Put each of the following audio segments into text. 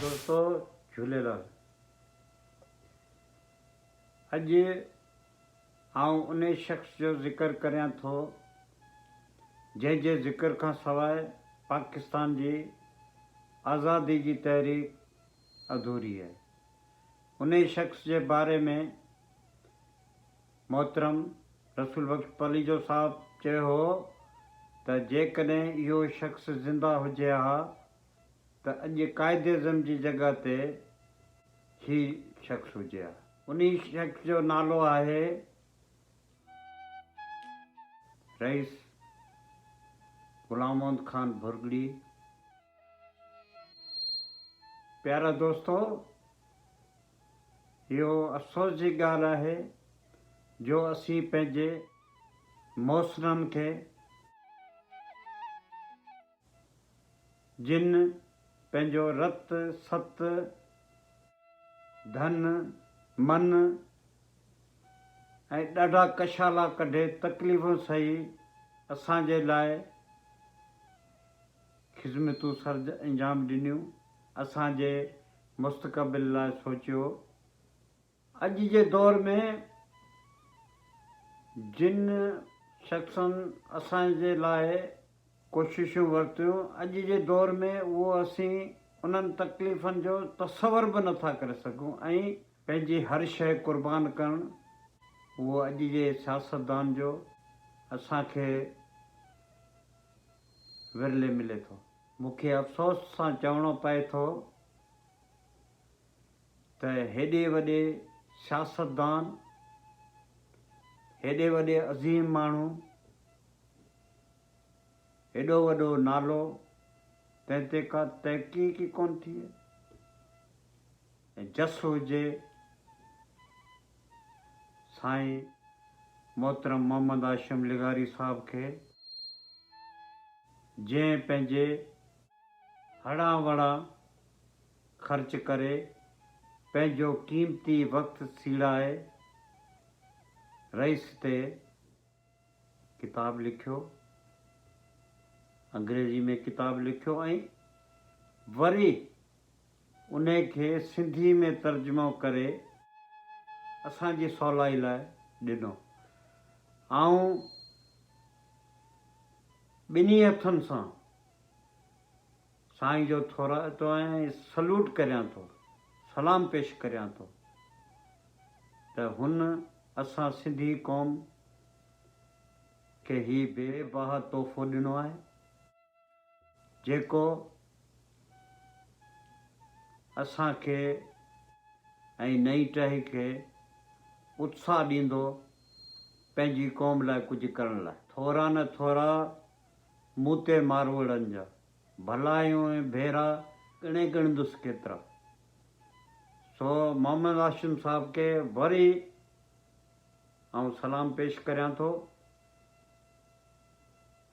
دوستو جهوليلال اڄ آئون انهي شخص جو ذڪر ڪريان ٿو جنهن جي ذڪر کان سواء پاڪستان جي آزادي جي تحريڪ اڌوري آهي. انهي شخص جي باري ۾ محترم رسول بخش پليجو صاحب چيو هو ته جيڪڏهن اهو شخص زنده هجي ها ته اڄ قائداعظم جي جڳهه تي هي شخص هجي ها. انهي شخص جو نالو آهي رئيس غلام محمد خان ڀرڳڙي. پيارا دوستو! اهو افسوس جي ڳالهه آهي جو اسين پنهنجي محسنن کي جن پنهنجو رت، ست، ڌن، من ۽ ڏاڍا ڪشالا ڪڍي تڪليفون سهي اسان جي لاء خذمتون سر انجام ڏنيون، اسان جي مستقبل لاء سوچيو. اڄ جي دور ۾ جن شخصن اسان جي لاء ڪوششون ورتيون، اڄ جي دور ۾ اهو اسين انهن تڪليفن جو تصور به نٿا ڪري سگهون ۽ پنهنجي هر شيء قربان ڪرڻ اهو اڄ جي سياستدان جو اسان کي ورلي ملي ٿو. مون کي افسوس سان چوڻو پئي ٿو ته هيڏي وڏي سياستدان، هيڏي وڏي عظيم ماڻهو، هيڏو وڏو نالو، تنهن تي ڪا تحقيق ئي ڪونه ٿي ۽ جس هجي سائين محترم محمد هاشم لغاري صاحب کي، جنهن پنهنجي هڙان وڙان خرچ ڪري پنهنجو قيمتي وقت سيڙائي رئيس تي ڪتاب لکيو، انگريزي ۾ ڪتاب لکيو ۽ وري انهي کي سنڌي ۾ ترجمو ڪري اسان جي سولائي لاء ڏنو. آئون ٻنهي هٿن سان سائين جو ٿورائتو آهيان ۽ سلوٽ ڪريان ٿو، سلام پيش ڪريان ٿو ته هن اسان سنڌي قوم کي هي بي بها تحفو ڏنو آهي، جيڪو اسان کي ۽ نئين ٽهي کي اتساهه ڏيندو پنهنجي قوم لاء ڪجهه ڪرڻ لاء. ٿورا نه ٿورا مون تي ماروئڙن جا. ڀلايون ۽ ڀيرا ڳڻي ڳڻندس ڪيترا. سو محمد هاشم صاحب کي وري آئون سلام پيش ڪريان ٿو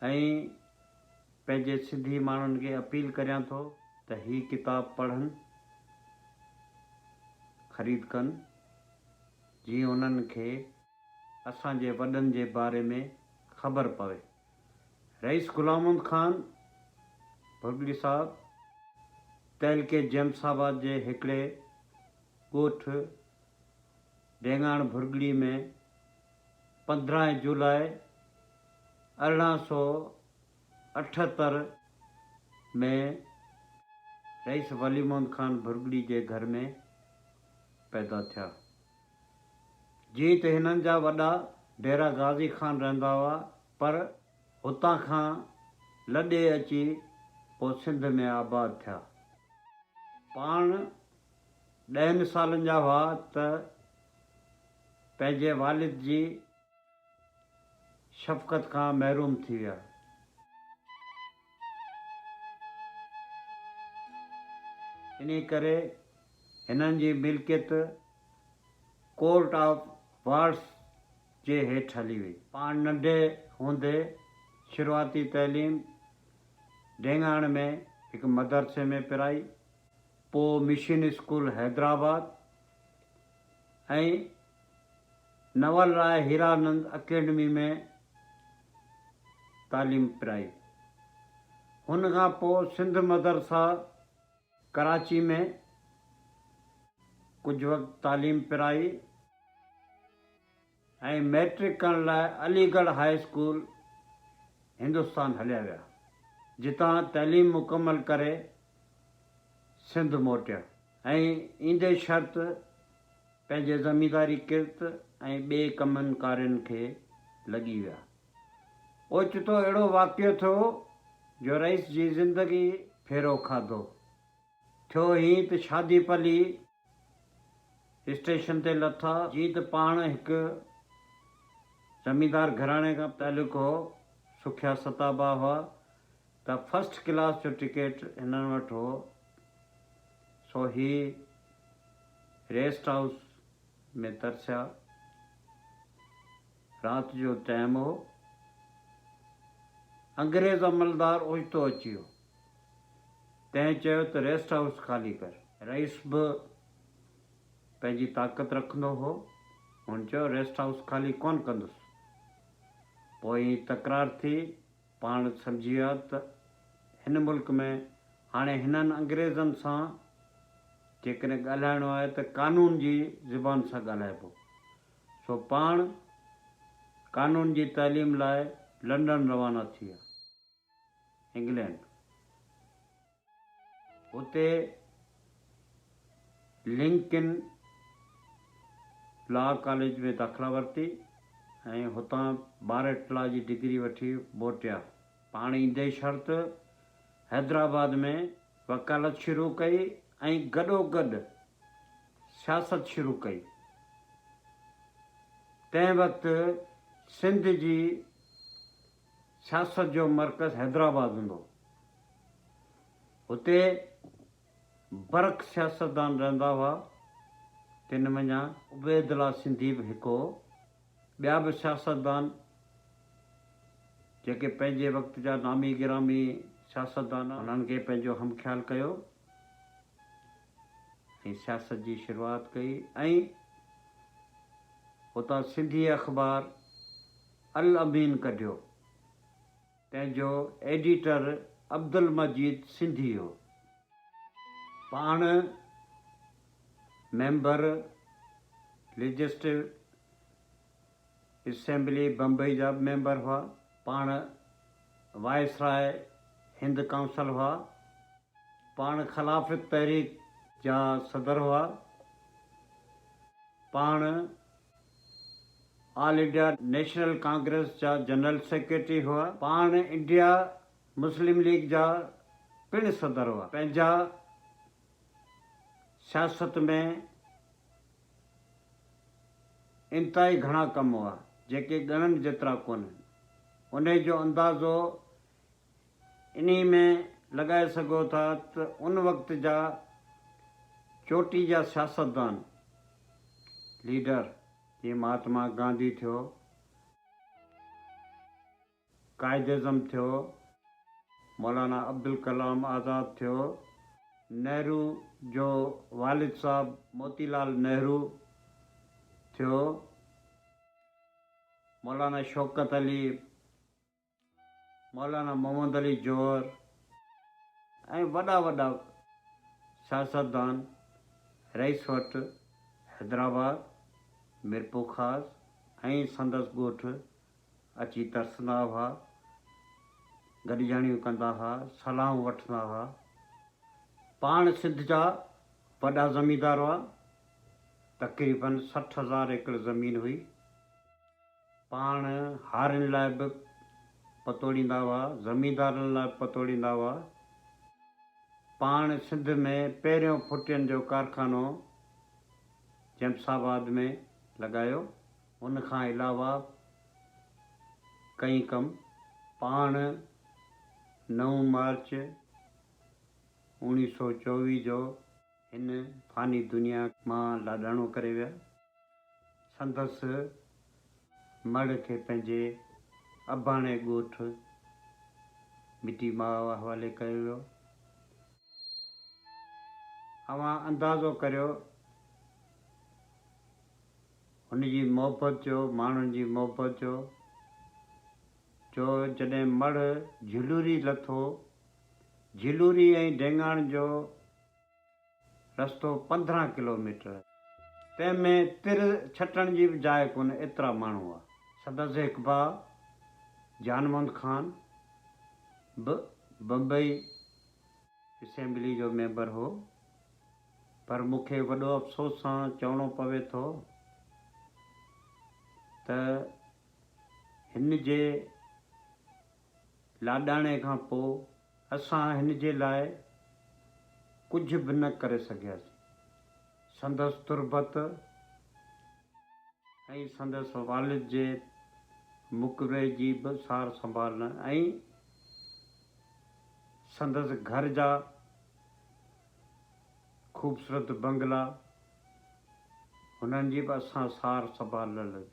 ۽ پنهنجي سنڌي ماڻهن کي اپيل ڪريان ٿو ته هي ڪتاب پڙهن، خريد ڪن جيئن انهن کي اسان جي وڏن جي باري ۾ خبر پوي. رئيس غلام محمد خان ڀرڳڙي صاحب تعلقي جيمس آباد جي هڪڙي ڳوٺ ڊينگاڻ ڀرڳڙي ۾ 15 جولاء 1878 ۾ رئيس ولي محمد خان ڀرڳڙي جي گهر ۾ پيدا ٿيا. جيئن ته هنن جا وڏا ڊيرا غازي خان رهندا هئا پر هتان کان لڏي اچي پوء سنڌ ۾ آباد ٿيا. پاڻ ڏهن سالن جا هئا ته پنهنجي والد جي شفقت کان محروم ٿي ويا. انهي ڪري هنن جي ملڪيت ڪورٽ آف وارڊس جي هيٺ هلي وئي. پاڻ ننڍي هوندي شروعاتي تعليم ڊينگاڻ ۾ هڪ مدرسي ۾ پرائي، پوء mission school Hyderabad ۽ Naval Rai Hiranand academy ۾ تعليم پرائي. هن کان پوء سنڌ مدرسه ڪراچي ۾ ڪجهه وقت تعليم پرائي ۽ مئٽرڪ ڪرڻ لاء علي ڳڙهه هاء اسڪول هندستان هليا ويا، جتان تعليم مڪمل ڪري سنڌ موٽيا ۽ ايندي شرط پنهنجي زمينداري ڪرت ۽ ٻئي ڪمن ڪارين کي لڳي ويا. اوچتو اهڙو واقعو ٿيو جو رئيس جي زندگي ڦيرو کاڌو. ٿيو هيئن ته شادي پلي اسٽيشن تي لٿا. جيئن ته پاڻ هڪ زميندار گهراڻي کان تعلق هو، سکيا ستابا هئا ته فرسٽ ڪلاس جو ٽڪيٽ هنن وٽ هو، سو هي ريسٽ هائوس ۾ ترسيا. رات جو ٽائيم هو. انگريز عملدار اوچتو اچي ويو. تنهن چيو ته ريسٽ هائوس خالي ڪر. رئيس به پنهنجي طاقت رکندو هو. هن چيو ريسٽ هائوس خالي ڪونه ڪندس. پوء ائين تڪرار ٿي. پاڻ سمجهي ويا ته هن ملڪ ۾ هاڻي هنن انگريزن سان جيڪڏهن ڳالهائڻو آهي ته قانون جي زبان سان ڳالهائبو. سو پاڻ قانون جي تعليم لاء لنڊن روانا ٿي ويا. انگلينڊ، اتي لنڪن لا ڪاليج ۾ داخلا ورتي ۽ هتان بار ايٽ لا جي ڊگري وٺي موٽيا. پاڻ ايندي شرط حيدرآباد ۾ وڪالت شروع ڪئي ۽ گڏوگڏ سياست شروع ڪئي. تنهن وقت سنڌ جي سياست جو مرڪز حيدرآباد هوندو هو. هتي برک سياستدان رهندا هئا، تن منجهان عبيدالله سنڌي به هڪ هو. ٻيا به سياستدان جيڪي پنهنجي وقت جا نامي گرامي سياستدان انهن کي پنهنجو هم خيال ڪيو ۽ سياست جي شروعات ڪئي ۽ هتان سنڌي اخبار الامين ڪڍيو، تنهن جو ايڊيٽر عبدالمجيد سنڌي هو. پاڻ ميمبر ليجسٽو اسيمبلي بمبئي جا به ميمبر هئا. پاڻ وائسراء هند ڪائونسل هئا. پاڻ خلافت تحريڪ جا صدر هئا. پاڻ آل انڊيا نيشنل ڪانگريس جا جنرل سيڪريٽري هئا. پاڻ انڊيا مسلم ليگ جا پڻ صدر هئا. پنهنجا سياست ۾ انتهائي گهڻا ڪم هئا، جيڪي ڳڻڻ جيترا ڪونهن. انهي جو اندازو انهي ۾ لڳائي سگهو ٿا ته ان وقت جا چوٽي جا سياستدان، ليڊر، جيئن مهاتما گانڌي ٿيو، قائداعظم ٿيو، مولانا عبدالڪلام آزاد ٿيو، نهرو جو والد صاحب موتي لال نهرو ٿيو، مولانا شوڪت علي، مولانا محمد علي جوهر ۽ وڏا وڏا سياستدان رئيس وٽ حيدرآباد، ميرپورخاص ۽ سندس ڳوٺ اچي ترسندا هئا، گڏجاڻيون ڪندا هئا، صلاحون وٺندا هئا. پاڻ سنڌ جا وڏا زميندار هئا، تقريباً 60 هزار ايڪڙ زمين هئي. پاڻ هارين لاء به پتوڙيندا هئا، زميندارن لاء به پتوڙيندا هئا. پاڻ سنڌ ۾ پهريون ڦٽين جو ڪارخانو جيمس آباد ۾ لڳايو. ان کان علاوه ڪئين ڪم. پاڻ 9 مارچ 1924 جو هن فاني دنيا مان لاڏاڻو ڪري ويا. سندس مڙهه کي پنهنجي اباڻي ڳوٺ مٽي ماء حوالي ڪيو ويو. اوهان اندازو ڪريو هن جي محبت جو، ماڻهن جي محبت جو، جو جڏهن مڙهه جهلوري لٿو، جهلوري ۽ ڊينگاڻ جو رستو 15 ڪلوميٽر. تنهن ۾ تر ڇٽڻ جي به جاء ڪونه ايترا ماڻهو هئا. سندس هڪ ڀاء جان محمد خان به بمبئي اسيمبلي جو ميمبر هو پر مون کي وڏو افسوس سان چوڻو پوي ٿو ته هن جي لاڏاڻي کان پوء اسان هن جي لاء ڪجهه به نه ڪري سگهياسين. سندس تربت ۽ سندس والد جي مقبري جي به سار سنڀال نه ۽ سندس گهر جا خوبصورت بنگلا هنن جي به اسان سار سنڀال نه لڌي.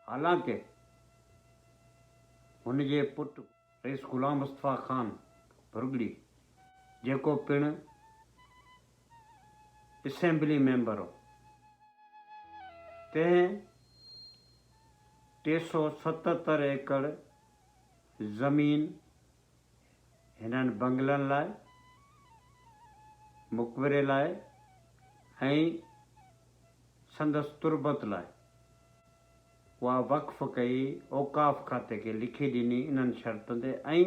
حالانڪه هن جي پٽ رئيس غلام مصطفيٰ خان ڀرڳڙي جيڪو پڻ اسيمبلي ميمبر هو، تنهن 377 ايڪڙ زمين هنن بنگلن لاء، مقبري لاء ۽ سندس تربت لاء اها وقف ڪئي، اوقاف کاتي کي لکي ڏني انهن شرطن تي ۽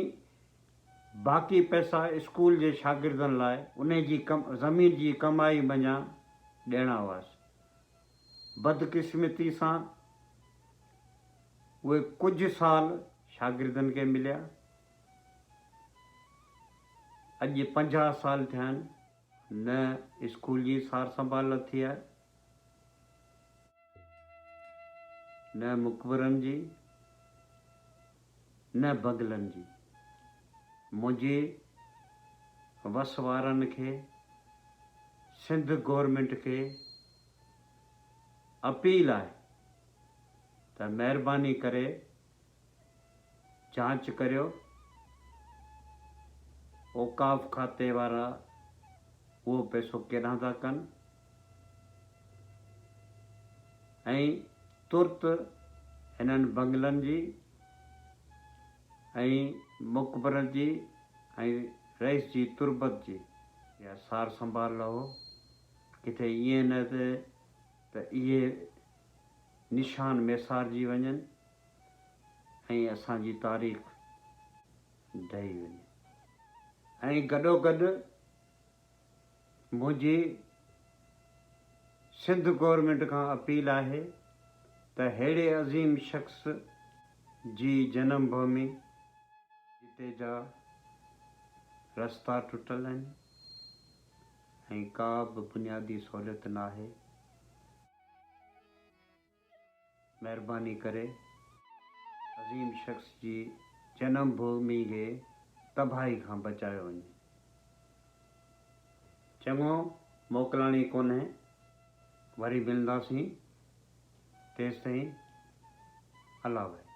باقي پئسا اسڪول جي شاگردن لاء انهي جي زمين جي ڪمائي منجهان ڏيڻا هئس. بدقسمتي سان اهي ڪجهه سال شاگردن کي مليا. اڄ 50 سال ٿيا آهن. نه اسڪول جي سار سنڀال لٿي آهي، نه مقبرن جي، نه بنگلن جي. منهنجي وس وارن کي، سنڌ گورنمينٽ کي اپيل آهي ته مهرباني ڪري جاچ ڪريو، اوقاف کاتي وارا اهو پئسو ڪيڏانهن ٿا ڪن ۽ ترت هنن بنگلن جي ۽ مقبرن جي ۽ رئيس جي تربت جي اها سار سنڀال لهو، ڪٿي ائين نه ٿئي ته اهي نشان ميسارجي وڃن. ۽ اسان جي تاريخ ڊهي وڃي ۽ گڏوگڏ منهنجي سنڌ گورنمينٽ کان اپيل آهي ته ههڙي عظيم شخص جي جنم ڀومي جتي جا رستا ٽٽل آهن ۽ ڪا به بنيادي سهوليت ناهي. مهرباني ڪري عظيم شخص جي جنم ڀومي کي تباهي کان بچايو وڃي. چڱو موڪلاڻي ڪونهي، وري ملنداسين، تيستائين الله وحي.